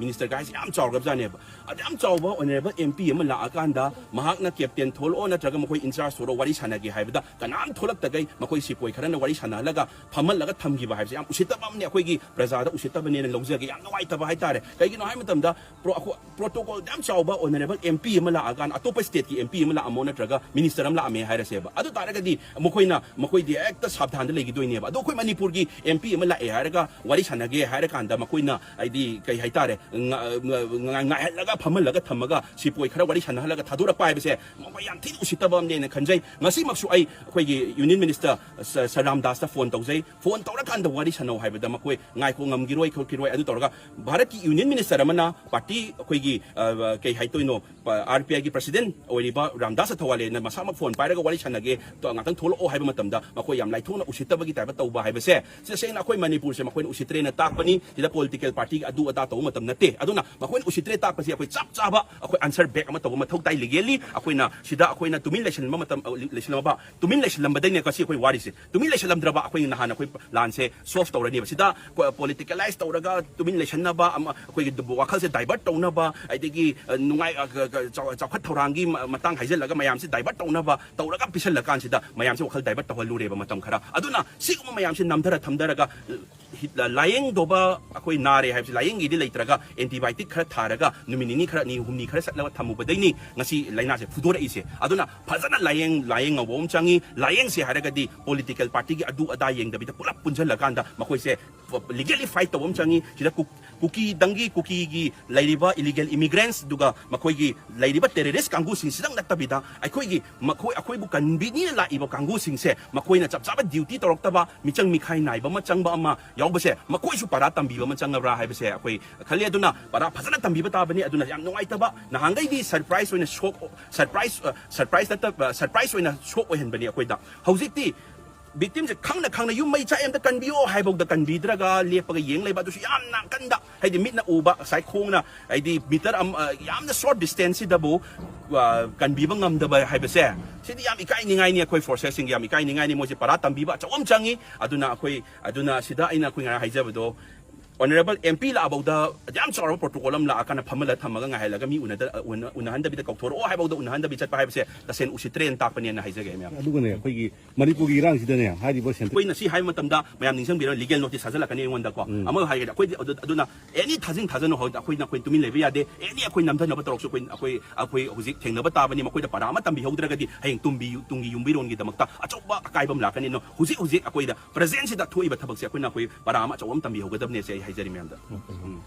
ꯃꯤꯅꯤꯁꯇꯔꯒ ꯍꯥꯏꯁꯦ ꯌꯥꯝ ꯆꯥꯎꯈ꯭ꯔꯕꯖꯥꯠꯅꯦꯕ꯫ ꯑꯗꯨ ꯌꯥꯝ ꯆꯥꯎꯕ ꯑꯣꯅꯔꯦꯕꯜ ꯑꯦꯝ ꯄꯤ ꯑꯃ ꯂꯥꯛꯑꯀꯥꯟꯗ ꯃꯍꯥꯛꯅ ꯀꯦꯞꯇꯦꯟ ꯊꯣꯛꯂꯛꯑꯣ ꯅꯠꯇ꯭ꯔꯒ ꯃꯈꯣꯏ ꯏꯟꯆꯥꯔꯖ ꯊꯣꯛꯂꯛꯑꯣ ꯋꯥꯔꯤ ꯁꯥꯟꯅꯒꯦ ꯍꯥꯏꯕꯗ ꯀꯅꯥꯝ ꯊꯣꯛꯂꯛꯇꯈꯩ ꯃꯈꯣꯏ ꯁꯤꯄꯣꯏ ꯈꯔꯅ ꯋꯥꯔꯤ ꯁꯥꯟꯅꯍꯜꯂꯒ ꯐꯝꯍꯜꯂꯒ ꯊꯝꯈꯤꯕ ꯍꯥꯏꯕꯁꯦ ꯌꯥꯝ ꯎꯁꯤꯠꯇꯕ ꯑꯃꯅꯤ꯫ ꯑꯩꯈꯣꯏꯒꯤ ꯄ꯭ꯔꯖꯥꯗ ꯎꯁꯤꯠꯇꯕꯅꯦꯅ ꯂꯧꯖꯒꯦ꯫ ꯌꯥꯝ ꯅꯨꯡꯉꯥꯏꯇꯕ ꯍꯥꯏꯇꯥꯔꯦ꯫ ꯀꯩꯒꯤꯅꯣ ꯍꯥꯏꯕ ꯃꯇꯝꯗ ꯄ꯭ꯔꯣ-, ꯑꯩꯈꯣꯏ ꯄ꯭ꯔꯣꯇꯣꯀꯣꯜ ꯌꯥꯝ ꯆꯥꯎꯕ ꯑꯣꯅꯔꯦꯕꯜ ꯑꯦꯝ ꯄꯤ ꯑꯃ ꯂꯥꯛꯑꯀꯥꯟꯗ ꯑꯇꯣꯞꯄ ꯁ꯭ꯇꯦꯠꯀꯤ ꯑꯦꯝ ꯄꯤ ꯑꯃ ꯂꯥꯛꯑꯝꯃꯣ ꯅꯠꯇ꯭ꯔꯒ ꯃꯤꯅꯤꯁꯇꯔ ꯑꯃ ꯂꯥꯛꯑꯝꯃꯦ ꯍꯥꯏꯔꯁꯦꯕ꯫ ꯑꯗꯨ ꯇꯥꯔꯒꯗꯤ ꯃꯈꯣꯏꯅ, ꯃꯈꯣꯏꯗꯤ ꯍꯦꯛꯇ ꯁꯥꯕꯙꯥꯟꯗ ꯂꯩꯈꯤꯗꯣꯏꯅꯦꯕ꯫ ꯑꯗꯣ ꯑꯩꯈꯣꯏ ꯃꯅꯤꯄꯨꯔꯒꯤ ꯑꯦꯝ ꯄꯤ ꯑꯃ ꯂꯥꯛꯑꯦ ꯍꯥꯏꯔꯒ ꯋꯥꯔꯤ ꯁꯥꯟꯅꯒꯦ ꯍꯥꯏꯔꯀꯥꯟꯗ ꯃꯈꯣꯏꯅ, ꯍꯥꯏꯗꯤ, ꯀꯩ ꯍꯥꯏꯇꯥꯔꯦ, ꯉ-, ꯉ-, ꯉꯥꯏꯍꯜꯂꯒ, ꯐꯝꯍꯜꯂꯒ ꯊꯝꯃꯒ ꯁꯤꯄꯣꯏ ꯈꯔ ꯋꯥꯔꯤ ꯁꯥꯟꯅꯍꯜꯂꯒ ꯊꯥꯗꯣꯔꯛꯄ ꯍꯥꯏꯕꯁꯦ ꯃꯈꯣꯏ ꯌꯥꯝ ꯊꯤꯅ ꯎꯁꯤꯠꯇꯕ ꯑꯃꯅꯦꯅ ꯈꯟꯖꯩ꯫ ꯉꯁꯤꯃꯛꯁꯨ ꯑꯩ ꯑꯩꯈꯣꯏꯒꯤ ꯌꯨꯅꯤꯌꯟ ꯃꯤꯅꯤꯁꯇꯔ ꯁ-, ꯁꯔ ꯔꯥꯝꯗꯥꯁꯇ ꯐꯣꯟ ꯇꯧꯖꯩ꯫ ꯐꯣꯟ ꯇꯧꯔꯀꯥꯟꯗ ꯋꯥꯔꯤ ꯁꯥꯟꯅꯧ ꯍꯥꯏꯕꯗ ꯃꯈꯣꯏ ꯉꯥꯏꯈꯣ, ꯉꯝꯈꯤꯔꯣꯏ ꯈꯣꯠꯈꯤꯔꯣꯏ꯫ ꯑꯗꯨ ꯇꯧꯔꯒ ꯚꯥꯔꯠꯀꯤ ꯌꯨꯅꯤꯌꯟ ꯃꯤꯅꯤꯁꯇꯔ ꯑꯃꯅ ꯄꯥꯔꯇꯤ ꯑꯩꯈꯣꯏꯒꯤ, ꯑ, ꯀꯩ ꯍꯥꯏꯗꯣꯏꯅꯣ, ꯄ-, ꯑꯥꯔ ꯄꯤ ꯑꯥꯏꯒꯤ ꯄ꯭ꯔꯁꯤꯗꯦꯟ ꯑꯣꯏꯔꯤꯕ ꯔꯥꯝꯗꯥꯁ ꯑꯊꯋꯥꯂꯦꯅ ꯃꯁꯥꯃꯛ ꯐꯣꯟ ꯄꯥꯏꯔꯒ ꯋꯥꯔꯤ ꯁꯥꯟꯅꯒꯦ, ꯇ-, ꯉꯥꯛꯇꯪ ꯊꯣꯛꯂꯛꯑꯣ ꯍꯥꯏꯕ ꯃꯇꯝꯗ ꯃꯈꯣꯏ ꯌꯥꯝ ꯂꯥꯏꯊꯣꯛꯅ ꯎꯁꯤꯠꯇꯕꯒꯤ ꯇꯥꯏꯞꯇ ꯇꯧꯕ ꯍꯥꯏꯕꯁꯦ, ꯁꯤ ꯇꯁꯦꯡꯅ ꯑꯩꯈꯣꯏ ꯃꯅꯤꯄꯨꯔꯁꯦ ꯃꯈꯣꯏꯅ ꯎꯁꯤꯠꯇ꯭ꯔꯦꯅ ꯇꯥꯛꯄꯅꯤ꯫ ꯁꯤꯗ ꯄꯣꯂꯤꯇꯤꯀꯦꯜ ꯄꯥꯔꯇꯤꯒꯤ ꯑꯗꯨ ꯑꯗꯥ ꯇꯧꯕ ꯃꯇꯝ ꯅꯠꯇꯦ꯫ ꯑꯗꯨꯅ ꯃꯈꯣꯏꯅ ꯎꯁꯤꯠꯇ꯭ꯔꯦ ꯇꯥꯛꯄꯁꯦ ꯑꯩꯈꯣꯏ ꯆꯞ ꯆꯥꯕ ꯑꯩꯈꯣꯏ ꯑꯟꯁꯔ ꯕꯦꯛ ꯑꯃ ꯇꯧꯕ ꯃꯊꯧ ꯇꯥꯏ꯫ ꯂꯤꯒꯦꯜꯂꯤ ꯑꯩꯈꯣꯏꯅ ꯁꯤꯗ ꯑꯩꯈꯣꯏꯅ ꯇꯨꯃꯤꯟ ꯂꯩꯁꯤꯟꯕ ꯃꯇꯝ, ꯑ, ꯂꯩꯁꯤꯜꯂꯝꯃꯕ, ꯇꯨꯃꯤꯟ ꯂꯩꯁꯤꯜꯂꯝꯕꯗꯩꯅꯦ ꯉꯁꯤ ꯑꯩꯈꯣꯏ ꯋꯥꯔꯤꯁꯦ꯫ ꯇꯨꯃꯤꯟ ꯂꯩꯁꯤꯜꯂꯝꯗ꯭ꯔꯕ ꯑꯩꯈꯣꯏ ꯅꯍꯥꯟ ꯑꯩꯈꯣꯏ ꯂꯥꯟꯁꯦ ꯁꯣꯜꯚ ꯇꯧꯔꯅꯦꯕ꯫ ꯁꯤꯗ ꯄꯣ-, ꯄꯣꯂꯤꯇꯤꯀꯦꯂꯥꯏꯁ ꯇꯧꯔꯒ ꯇꯨꯃꯤꯟ ꯂꯩꯁꯟꯅꯕ ꯑꯃ, ꯑꯩꯈꯣꯏꯒꯤ ꯗ-, ꯋꯥꯈꯜꯁꯦ ꯗꯥꯏꯚꯔꯠ ꯇꯧꯅꯕ, ꯑꯗꯒꯤ, ꯑ, ꯅꯨꯡꯉꯥꯏ-, ꯑ, ꯀ-, ꯀ-, ꯆꯥꯎ-, ꯆꯥꯎꯈꯠ ꯊꯧꯔꯥꯡꯒꯤ ꯃ-, ꯃꯇꯥꯡ ꯍꯥꯏꯖꯤꯜꯂꯒ ꯃꯌꯥꯝꯁꯦ ꯗꯥꯏꯚꯔꯠ ꯇꯧꯅꯕ ꯇꯧꯔꯒ ꯄꯤꯁꯜꯂꯀꯥꯟꯁꯤꯗ ꯃꯌꯥꯝꯁꯦ ꯋꯥꯈꯜ ꯗꯥꯏꯚꯔꯠ ꯇꯧꯍꯜꯂꯨꯔꯦꯕ ꯃꯇꯝ ꯈꯔ꯫ ꯑꯗꯨꯅ ꯁꯤꯒꯨꯝꯕ ꯃꯌꯥꯝꯁꯦ ꯅꯝꯊꯔ ꯊꯝꯊꯔꯒ, ꯑ, ꯍꯤ-, ꯂ-, ꯂꯥꯌꯦꯡꯗꯧꯕ ꯑꯩꯈꯣꯏ ꯅꯥꯔꯦ ꯍꯥꯏꯕꯁꯦ ꯂꯥꯌꯦꯡꯒꯦꯗꯤ ꯂꯩꯇ꯭ꯔꯒ ꯑꯦꯟꯇꯤꯕꯥꯏꯑꯣꯇꯤꯛ ꯈꯔ ꯊꯥꯔꯒ ꯅꯨꯃꯤꯠ ꯅꯤꯅꯤ ꯈꯔ, ꯅꯤ ꯍꯨꯝꯅꯤ ꯈꯔ ꯆꯠꯂꯒ ꯊꯝꯃꯨꯕꯗꯩꯅꯤ ꯉꯁꯤ ꯂꯥꯏꯅꯥꯁꯦ ꯐꯨꯗꯣꯔꯛꯏꯁꯦ꯫ ꯑꯗꯨꯅ ꯐꯖꯅ ꯂꯥꯌꯦꯡ-, ꯂꯥꯌꯦꯡ ꯉꯧꯕ ꯑꯃ ꯆꯪꯉꯤ꯫ ꯂꯥꯌꯦꯡꯁꯦ ꯍꯥꯏꯔꯒꯗꯤ ꯄꯣꯂꯤꯇꯤꯀꯦꯜ ꯄꯥꯔꯇꯤꯒꯤ ꯑꯗꯨ ꯑꯗꯥ ꯌꯦꯡꯗꯕꯤꯗ ꯄꯨꯂꯞ ꯄꯨꯟꯁꯤꯜꯂꯀꯥꯟꯗ ꯃꯈꯣꯏꯁꯦ ꯂꯤꯒꯦꯜꯂꯤ ꯐꯥꯏꯠ ꯇꯧꯕ ꯑꯃ ꯆꯪꯉꯤ꯫ ꯁꯤꯗ ꯀꯨ-, ꯀꯨꯀꯤꯗꯪꯒꯤ, ꯀꯨꯀꯤꯒꯤ ꯂꯩꯔꯤꯕ ꯏꯂꯤꯒꯦꯜ ꯏꯃꯤꯒ꯭ꯔꯦꯟꯁ, ꯑꯗꯨꯒ ꯃꯈꯣꯏꯒꯤ ꯂꯩꯔꯤꯕ ꯇꯦꯔꯣꯔꯤꯁ ꯀꯥꯡꯕꯨꯁꯤꯡꯁꯤꯗꯪ ꯅꯠꯇꯕꯤꯗ, ꯑꯩꯈꯣꯏꯒꯤ ꯃꯈꯣꯏ, ꯑꯩꯈꯣꯏꯕꯨ ꯀꯟꯕꯤꯅꯤꯅ ꯂꯥꯛꯏꯕ ꯀꯥꯡꯕꯨꯁꯤꯡꯁꯦ ꯃꯈꯣꯏꯅ ꯆꯞ ꯆꯥꯕ ꯗ꯭ꯌꯨꯇꯤ ꯇꯧꯔꯛꯇꯕ, ꯃꯤꯆꯪ ꯃꯤꯈꯥꯏ ꯅꯥꯏꯕ ꯑꯃ ꯆꯪꯕ ꯑꯃ ꯌꯥꯎꯕꯁꯦ, ꯃꯈꯣꯏꯁꯨ ꯄꯔꯥ ꯇꯝꯕꯤꯕ ꯑꯃ ꯆꯪꯉꯕ꯭ꯔꯥ ꯍꯥꯏꯕꯁꯦ ꯑꯩꯈꯣꯏ ꯈꯜꯂꯤ꯫ ꯑꯗꯨꯅ ꯄꯔꯥ ꯐꯖꯅ ꯇꯝꯕꯤꯕ ꯇꯥꯕꯅꯤ꯫ ꯑꯗꯨꯅ ꯌꯥꯝ ꯅꯨꯡꯉꯥꯏꯇꯕ, ꯅꯍꯥꯟꯈꯩꯗꯤ ꯁꯔꯄ꯭ꯔꯥꯏꯁ ꯑꯣꯏꯅ ꯁꯣꯛ, ꯁꯔꯄ꯭ꯔꯥꯏꯁ, ꯑ, ꯁꯔꯄ꯭ꯔꯥꯏꯁ ꯅꯠꯇꯕ, ꯁꯔꯄ꯭ꯔꯥꯏꯁ ꯑꯣꯏꯅ ꯁꯣꯛ ꯑꯣꯏꯍꯟꯕꯅꯤ ꯑꯩꯈꯣꯏꯗ꯫ ꯍꯧꯖꯤꯛꯇꯤ ꯕꯤꯛꯇꯤꯝꯁꯦ ꯈꯪꯅ ꯈꯪꯅ ꯌꯨꯝ ꯃꯩ ꯆꯥꯛꯑꯦ ꯑꯝꯇ ꯀꯟꯕꯤꯌꯣ ꯍꯥꯏꯐꯥꯎꯗ ꯀꯟꯕꯤꯗ꯭ꯔꯒ ꯂꯦꯞꯄꯒ ꯌꯦꯡ ꯂꯩꯕ, ꯑꯗꯨꯁꯨ ꯌꯥꯝ ꯅꯥꯀꯟꯗ, ꯍꯥꯏꯗꯤ ꯃꯤꯠꯅ ꯎꯕ ꯉꯁꯥꯏ ꯈꯣꯡꯅ, ꯍꯥꯏꯗꯤ ꯃꯤꯇꯔ ꯑꯃ, ꯑ, ꯌꯥꯝꯅ ꯁꯣꯔꯠ ꯗꯤꯁꯇꯦꯟꯁꯁꯤꯗꯕꯨ, ꯑ, ꯀꯟꯕꯤꯕ ꯉꯝꯗꯕ ꯍꯥꯏꯕꯁꯦ, ꯁꯤꯗꯤ ꯌꯥꯝ ꯏꯀꯥꯏꯅꯤꯡꯉꯥꯏꯅꯤ꯫ ꯑꯩꯈꯣꯏ ꯐꯣꯔꯁꯦꯁꯁꯤꯡꯒꯤ ꯌꯥꯝ ꯏꯀꯥꯏꯅꯤꯡꯉꯥꯏꯅꯤ꯫ ꯃꯣꯏꯁꯦ ꯄꯔꯥ ꯇꯝꯕꯤꯕ ꯑꯆꯧꯕ ꯑꯃ ꯆꯪꯉꯤ꯫ ꯑꯗꯨꯅ ꯑꯩꯈꯣꯏ, ꯑꯗꯨꯅ ꯁꯤꯗ ꯑꯩꯅ ꯑꯩꯈꯣꯏ ꯉꯔꯥꯡ ꯍꯥꯏꯖꯕꯗꯣ, ꯑꯣꯅꯔꯦꯕꯜ ꯑꯦꯝ ꯄꯤ ꯂꯥꯛꯑꯐꯥꯎꯗ ꯌꯥꯝ ꯆꯥꯎꯔꯕ ꯄ꯭ꯔꯣꯇꯣꯀꯣꯜ ꯑꯃ ꯂꯥꯛꯑꯀꯥꯟꯗ ꯐꯝꯍꯜꯂ ꯊꯝꯃꯒ ꯉꯥꯏꯍꯜꯂꯒ ꯃꯤ ꯎꯅꯗ-, ꯎꯅ-, ꯎꯅꯍꯟꯗꯕꯤꯗ ꯀꯧꯊꯣꯔꯛꯑꯣ ꯍꯥꯏꯐꯥꯎꯗ ꯎꯅꯍꯟꯗꯕꯤ ꯆꯠꯄ ꯍꯥꯏꯕꯁꯦ ꯇꯁꯦꯡꯅ ꯎꯁꯤꯠꯇ꯭ꯔꯦꯅ ꯇꯥꯛꯄꯅꯦꯅ ꯍꯥꯏꯖꯒꯦ ꯃꯌꯥꯝ꯫ ꯑꯗꯨꯒꯅꯦ, ꯑꯩꯈꯣꯏꯒꯤ ꯃꯅꯤꯄꯨꯔꯒꯤ ꯏꯔꯥꯡꯁꯤꯗꯅꯦ, ꯍꯥꯏꯔꯤꯕ ꯁꯦꯟꯇ꯭ꯔꯦꯜ ꯑꯩꯈꯣꯏꯅ ꯁꯤ ꯍꯥꯏꯕ ꯃꯇꯝꯗ ꯃꯌꯥꯝ ꯅꯤꯡꯁꯤꯡꯕꯤꯔꯣ, ꯂꯤꯒꯦꯜ ꯅꯣꯇꯤꯁ ꯊꯥꯖꯤꯜꯂꯛꯀꯅꯤ ꯑꯩꯉꯣꯟꯗꯀꯣ꯫ ꯎꯝ꯫ ꯑꯃ ꯍꯥꯏꯔꯒꯗꯤ ꯑꯩꯈꯣꯏꯗꯤ ꯑꯗꯨ-, ꯑꯗꯨꯅ ꯑꯦꯅꯤ ꯊꯥꯖꯤꯟ ꯊꯥꯖꯅꯨ, ꯍꯧ-, ꯑꯩꯈꯣꯏꯅ, ꯑꯩꯈꯣꯏ ꯇꯨꯃꯤꯟ ꯂꯩꯕ ꯌꯥꯗꯦ꯫ ꯑꯦꯅꯤ ꯑꯩꯈꯣꯏ ꯅꯝꯊꯅꯕ ꯇꯧꯔꯛꯁꯨ ꯑꯩꯈꯣꯏ, ꯑꯩꯈꯣꯏ, ꯑꯩꯈꯣꯏ ꯍꯧꯖꯤꯛ ꯊꯦꯡꯅꯕ ꯇꯥꯕꯅꯤ꯫ ꯃꯈꯣꯏꯗ ꯄꯔꯥ ꯑꯃ ꯇꯝꯕꯤꯍꯧꯗ꯭ꯔꯒꯗꯤ ꯍꯌꯦꯡ ꯇꯨꯡꯒꯤ, ꯇꯨꯡꯒꯤ ꯌꯨꯝꯕꯤꯔꯣꯟꯒꯤꯗꯃꯛꯇ ꯑꯆꯧꯕ ꯑꯀꯥꯏꯕ ꯑꯃ ꯂꯥꯛꯀꯅꯤ꯫ ꯑꯗꯨꯅ ꯍꯧꯖꯤꯛ ꯍꯧꯖꯤꯛ ꯑꯩꯈꯣꯏꯗ ꯄ꯭ꯔꯖꯦꯟꯁꯤꯗ ꯊꯣꯛꯏꯕ ꯊꯕꯛꯁꯦ ꯑꯩꯈꯣꯏꯅ ꯑꯩꯈꯣꯏ ꯄꯔꯥ ꯑꯃ ꯑꯆꯧꯕ ꯑꯃ ꯇꯝꯕꯤꯍꯧꯒꯗꯕꯅꯦ ꯁꯦ ꯑꯩ ꯍꯥꯏꯖꯔꯤ ꯃꯌꯥꯝꯗ꯫ ꯎꯝ꯫